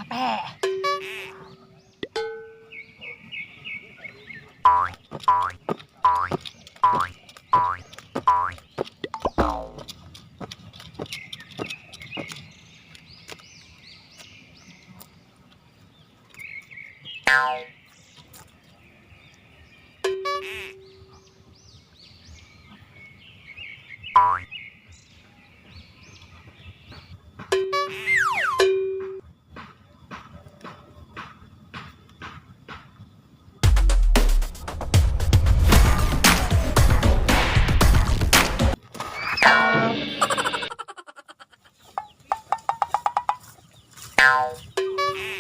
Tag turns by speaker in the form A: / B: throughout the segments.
A: Capek.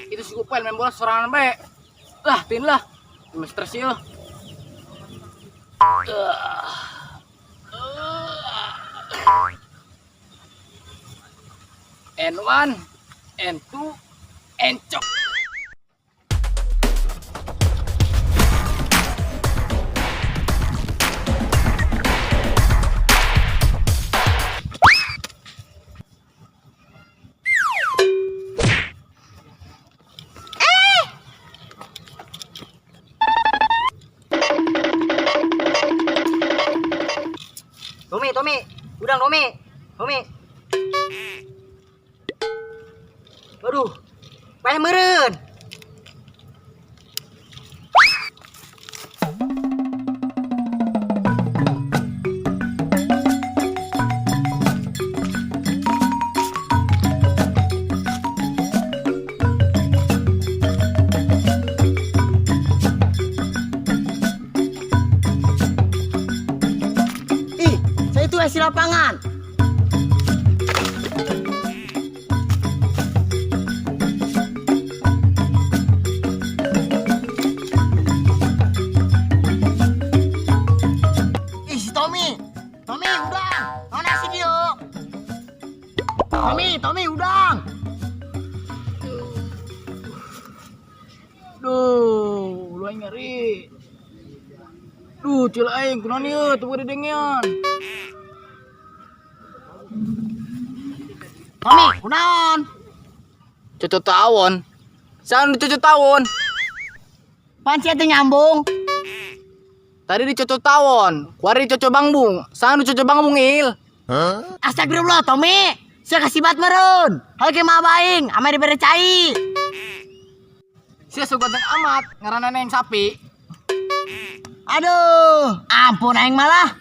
B: Itu si Gopel main bola sorangan bae. Lah, tin lah. Stres ieu. N1, N2, N cok.
A: Tommy, Tommy, udang Tommy, Tommy. Aduh, payah meureun. Ih, saya itu hasil lapangan. Ih, si Tommy. Tommy, udang. Mana si Dio? Tommy, Tommy, udang.
B: Duh, lu aing ngeri. Duh, cil aing kunaon ieu teu boga dedengean.
A: Tommy, kunaon?
B: Cucu tawon. Saha nu cucu tawon?
A: Pan sia teu nyambung.
B: Tadi dicucu tawon, kuari dicucu bangbung. Saha nu cucu bangbung il?
A: Huh? Astagfirullah, Tommy. Sia kasibat meureun. Hayu ke mah aing, ame dibere cai.
B: Sia sok ganteng amat, ngaranna neng sapi.
A: Aduh, ampun aing malah.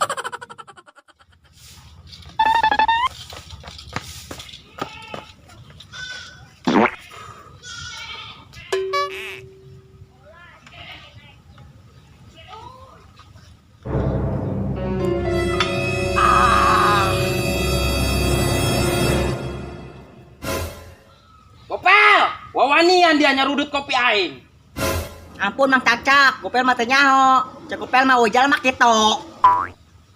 C: Gopel, wawanian dia nyarudut kopi aing.
A: Ampun Mang Cacak, Gopel mah teu nyaho. Cek Gopel mah ujal mah kitu.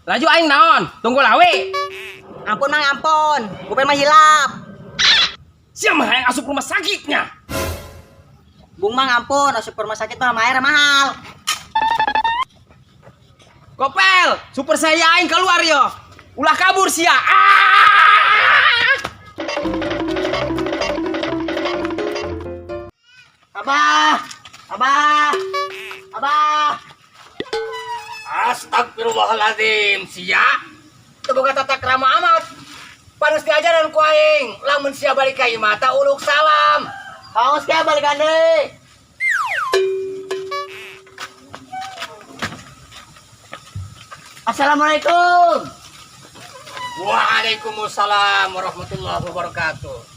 C: Laju aing naon? Tunggu lawe.
A: Ampun Mang, ampun. Gopel mah hilap.
C: Sia mah hayang asup rumah sakitnya.
A: Bung Mang ampun, asup rumah sakit mah mahal mahal.
C: Gopel, super saya aing keluar yo. Ulah kabur sia. Ah!
A: Abah, abah, abah.
B: Astagfirullahaladzim, sia. Teu boga tata krama amat. Panas diajaran ku aing, lamun sia balik ka imah ta uluk salam.
A: Haus ka balikan deui. Assalamualaikum.
B: Waalaikumsalam warahmatullahi wabarakatuh.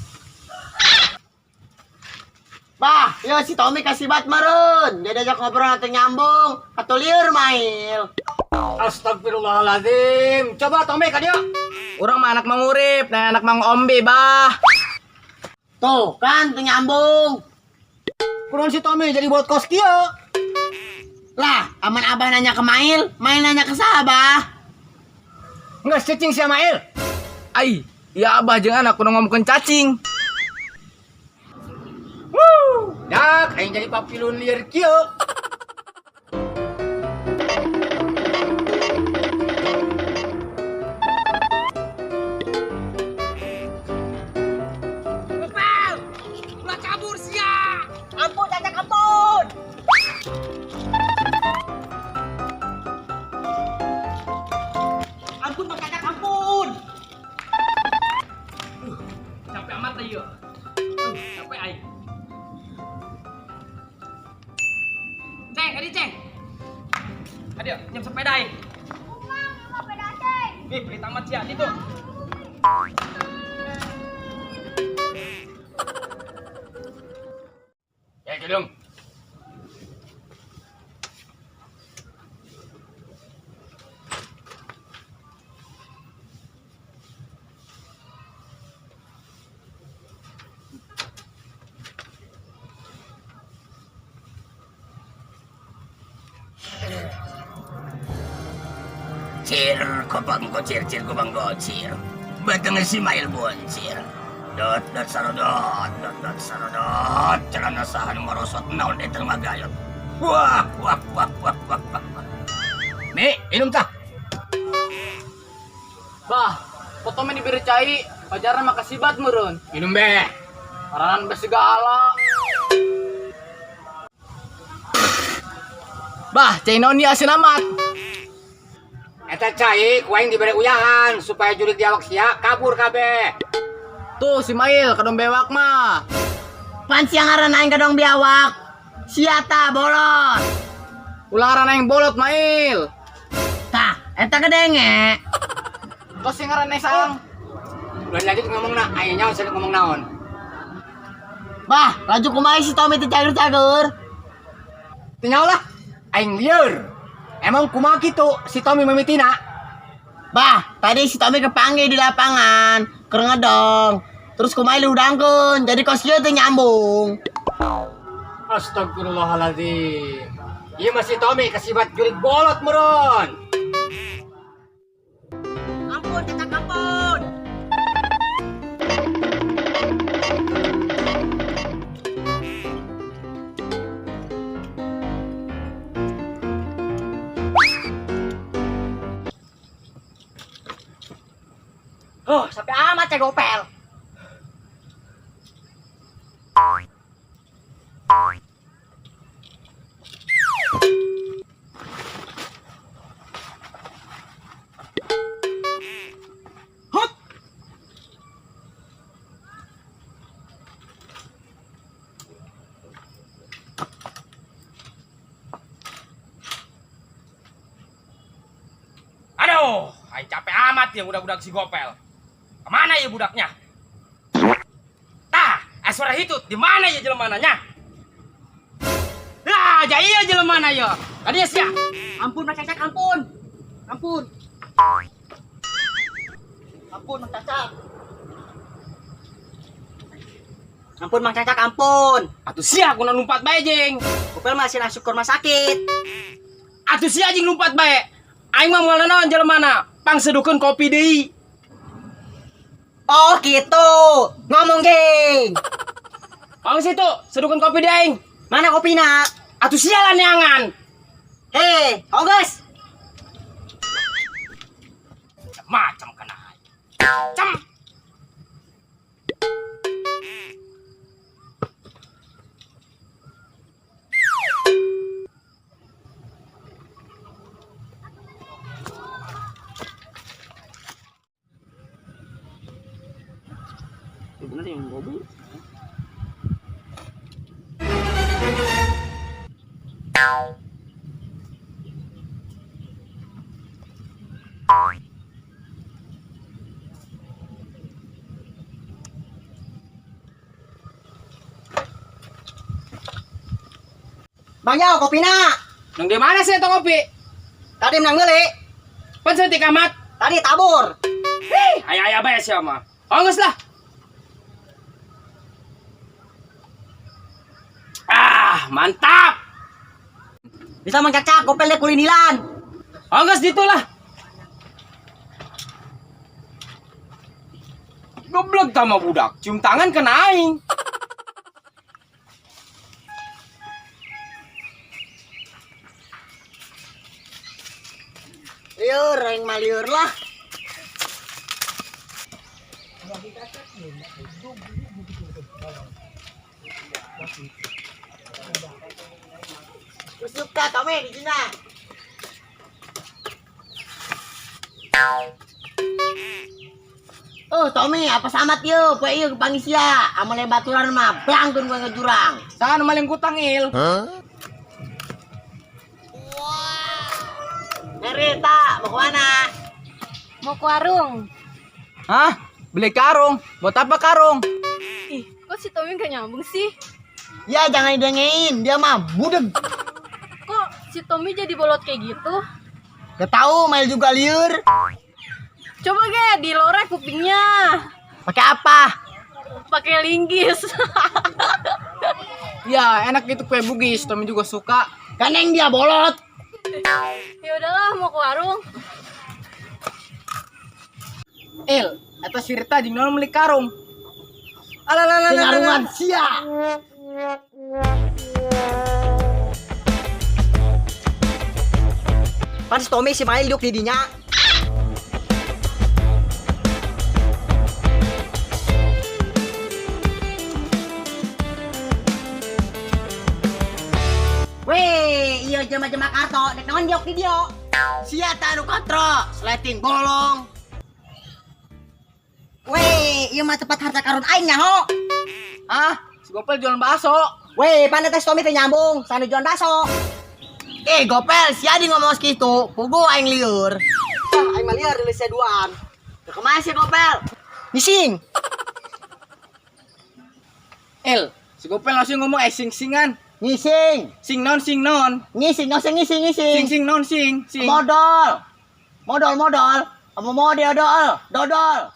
A: Bah, yo si Tommy kasih bat meureun. Dia diajak ngobrol atau nyambung, atau liur mail.
B: Astagfirullahaladzim. Coba Tommy ka dia. Urang mah anak Mang Urip, nah anak Mang Ombe, bah.
A: Tuh kan teu nyambung.
B: Kurang si Tommy jadi buat kos kieu.
A: Lah, aman abah nanya ke Mail, Mail nanya ke saha, bah?
B: Nggak cacing si Mail. Ai, ya abah jeung anak kudu ngomongkeun cacing. Wuh, dak aing jadi papilun lieur kieu.
C: Gopel, ulah kabur sia. Kadieu, nyem sepeda aing. Ih, beli tamat sia ditu.
B: Ya, Gedung. Cir, kopang kocir, cir, kopang kocir. Batang si Mail boncir. Dot, dot, sarodot, dot, dot, sarodot. Celana sahan merosot naon eta magayot. Wah, wah, wah, wah, wah, wah. Mi, minum tah.
C: Bah, foto mah diberi cai, pajarna mah kasibat meureun.
B: Minum be.
C: Paranan be segala. Bah, cai naon ieu asin amat.
B: Eta cai ku aing dibere uyahan supaya jurig diawak sia kabur kabeh.
C: Tuh si Mail kadon bewak mah.
A: Pan siang ngaran aing kadong biawak. Sia ta bolot.
C: Ulah ngaran aing bolot Mail.
A: Tah, eta kedenge.
C: Tos sing ngaran aing saang.
B: Ulah lanjut ngomong na, aing nyaon sia ngomong naon.
A: Bah, laju kumaha si Tommy teh cager-cager.
B: Teu nyaho lah, aing lieur. Emang kumaha kitu si Tommy mimitina?
A: Bah, tadi si Tommy kepanggil di lapangan, keur ngedong. Terus kumaha diudangkeun, jadi kos ieu teh nyambung.
B: Astagfirullahaladzim. Ieu mah si Tommy kasibat jurig bolot meureun.
A: Ampun, cacak ampun. Oh, sampai amat ya gopel.
C: Hot. Aduh, aing capek amat ya budak-budak si Gopel. Kemana ya budaknya? Tah, suara hitut di mana ya jelemananya? Lah, ja iya jelemana ya. Tadi sia.
A: Ampun, Mang Cacak, ampun. Ampun. Ampun, Mang Cacak. Ampun, Mang Cacak, ampun.
C: Atuh sia kuna lumpat bae jeung.
A: Gopel masih masuk ke rumah sakit.
C: Atuh sia jeung lumpat bae. Aing mah moal naon jelemana? Pangsedukeun kopi deui.
A: Oh, gitu. Ngomong, geng.
C: Pang situ, sedukeun kopi deui aing.
A: Mana kopina?
C: Atuh sia lah neangan.
A: Hei, August.
C: Macam kena aing. Cem.
A: Bener yang goblok. Bang Yao, kopina.
C: Nang di mana sih eta kopi?
A: Tadi menang beli.
C: Pan saeutik amat.
A: Tadi tabur.
C: Hei, aya-aya bae sia mah. Oh, geus lah. Ah, mantap.
A: Bisa Mang Cacak, gopel deh kulinilan.
C: Oh, geus ditulah. Goblok sama budak, cium tangan kena aing.
A: Liur, aing mah liur lah. Suka Tommy di sini. Oh, Tommy, apa samat yo? Poe ieu kepanggih sia. Amun lain baturan mah blangkeun gua ngejurang.
C: Saha nu maling kutang il?
A: Nerita, mau kemana?
D: Mau ke warung.
C: Hah? Beli karung. Buat apa karung?
D: Ih, kok si Tommy gak nyambung sih?
A: Ya jangan didengein, dia mah budeg.
D: Kok si Tommy jadi bolot kayak gitu?
A: Gak tahu, Mail juga liur.
D: Coba ge, dilorek kupingnya.
A: Pakai apa?
D: Pakai linggis.
C: Ya, enak gitu kue bugis. Tommy juga suka.
A: Kan yang dia bolot.
D: Ya udahlah, mau ke warung.
C: Il, eta si Rita jeung naon meuli karung. Alah.
A: Dengarungan sia.
E: Pan si Tommy si Mail duk di dinya. Weh, iya jelema-jelema karto, dek naon diok di dio.
A: Sia tanu kontro, sleting bolong.
E: Weh, iya mah tempat harta karun aing nyaho.
C: Ah, si Gopel jualan bakso.
E: Weh, pan eta si Tommy teh nyambung, sanu jualan bakso.
A: Eh, Gopel, sia di ngomong segitu, pugu aing liur.
E: Ah, aing mah lieur rilisnya duaan.
A: Kemana sih Gopel?
E: Ngising.
C: Il, si Gopel langsung ngomong sing-singan.
A: Ngising,
C: Sing non sing non.
A: ngising, ngising, ngising, ngising.
C: Sing sing non sing sing.
A: Modal. Modal, modal. Apa model dodol, dodol.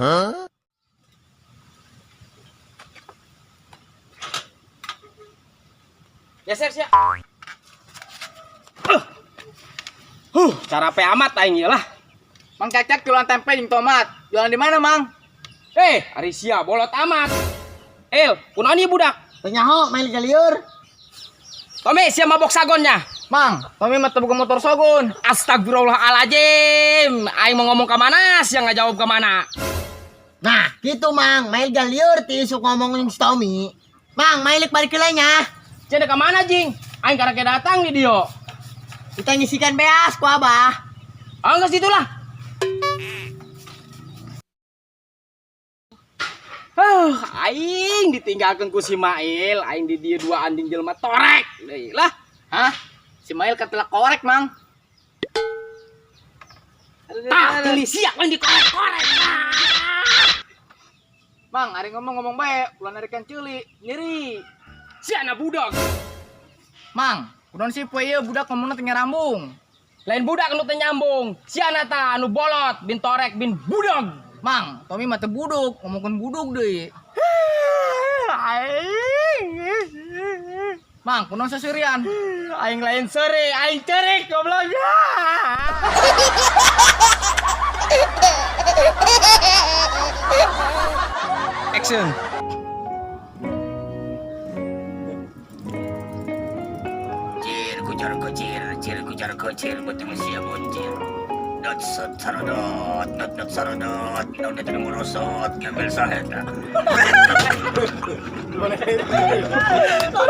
C: Geser sia. Huh, cara pe amat aing ieu lah. Mang Cacak jualan tempe jeung tomat. Jualan di mana, Mang? Eh, ari sia bolot amat. El, kunaon ieu budak?
A: Penyaho, main liga liur.
C: Tommy, sia mabok sagonnya. Mang, Tommy mah teu boga motor sogon. Astagfirullahaladzim. Aing mau ngomong ke mana, sia nggak jawab ke mana.
A: Nah, gitu Mang, main liga liur tisu ngomongin si Tommy. Mang, main balik ke lainnya.
C: Sia ke mana, Jing? Aing karek datang di dio.
A: Kita ngisikan beas ku abah.
C: Ah, enggak situ lah. Aing ditinggalkan ku si Mail, aing di dia dua anjing jelema torek. Deui lah. Hah? Si Mail katelah korek, Mang. Tah, teli sia lain dikorek-korek. Mang, ari ngomong-ngomong bae, ulah narikan ceuli, nyeri. Sia na budak. Mang, kunaon sih poe ieu budak ngomongna teu nyarambung. Lain budak nu teu nyambung. Sia na ta anu bolot, bin torek, bin budak. Mang, Tommy mah teu buduk, ngomongkeun buduk deui. Mang, kunaon seserian? Aing lain sore, aing cerik goblok.
F: Action.
B: Cir kucar kucir, cir kucar kucir, betul sia buncir. Dot sot sarodot, dot dot sarodot, dot dot merosot, ngambil saheta.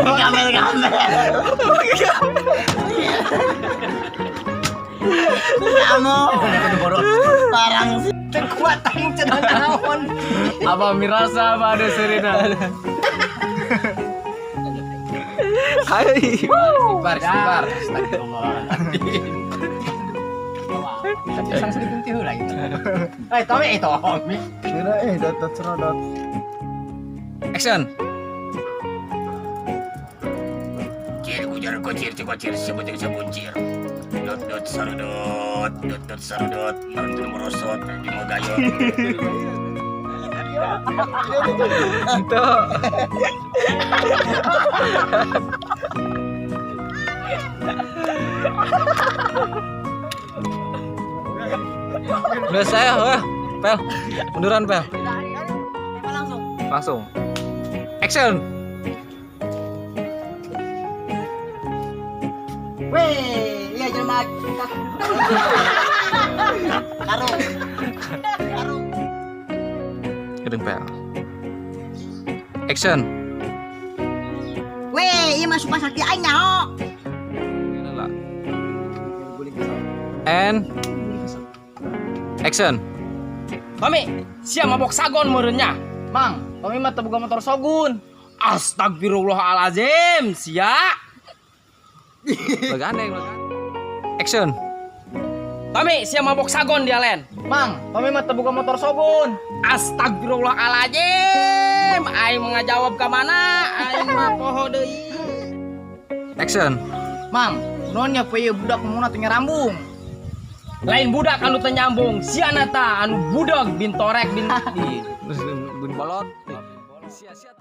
A: Ngambil, ngambil. Kamu barang sih.
E: Kekuatan cenah naon.
F: Apa mirasa apa ada Serena? Hai.
C: Istighfar, istighfar.
A: Eh, Tommy, eh, Tommy.
F: Kira dot dot dot. Action.
B: Cir kucar kucir, cir kucir, sia betul sia buncir. Dot dot sarodot, dot dot sarodot, dot dot merosot, di magayot.
F: Itu. Udah saya, wah, Pel, munduran Pel.
E: Langsung.
F: Langsung. Action.
E: Weh, iya jelema
A: Karung. Karung.
F: Gedeng Pel. Action.
E: Weh, iya mah sumpah sakti aing nyaho.
F: And action.
C: Tommy, sia mabok sagon meureunnya. Mang, Tommy mah teu boga motor sogun. Astagfirullahalazim, sia.
F: Legandeng, legandeng. Action.
C: Tommy, sia mabok sagon dia len. Mang, Tommy mah teu boga motor sogon. Astagfirullahaladzim. Aing mah ngajawab ka mana? Aing mah poho deui.
F: Action.
C: Mang, kunaon nya poe ieu budak ngomongna teu nyarambung. Lain budak anu teu nyambung, sia ta anu budak bin torek bin
F: Bin bolot. Sia-sia.